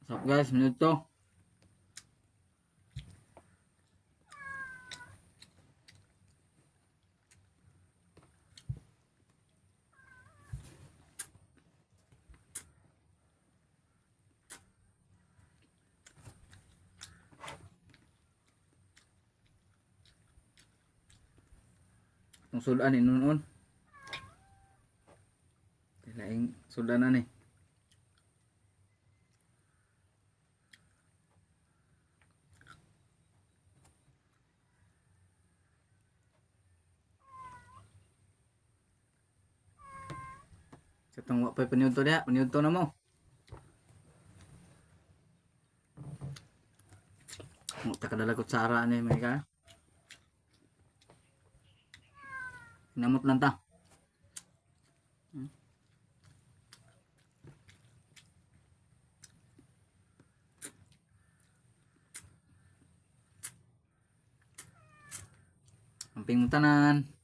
Sarap guys, minuto. Itong sudan inunon. Laing sudan na ni. Sa itong wa pa'y paniudto diha, paniudto na mo. Mo ta kadala kutsara ni may ka. Namot lang ta. Amping mo tanan.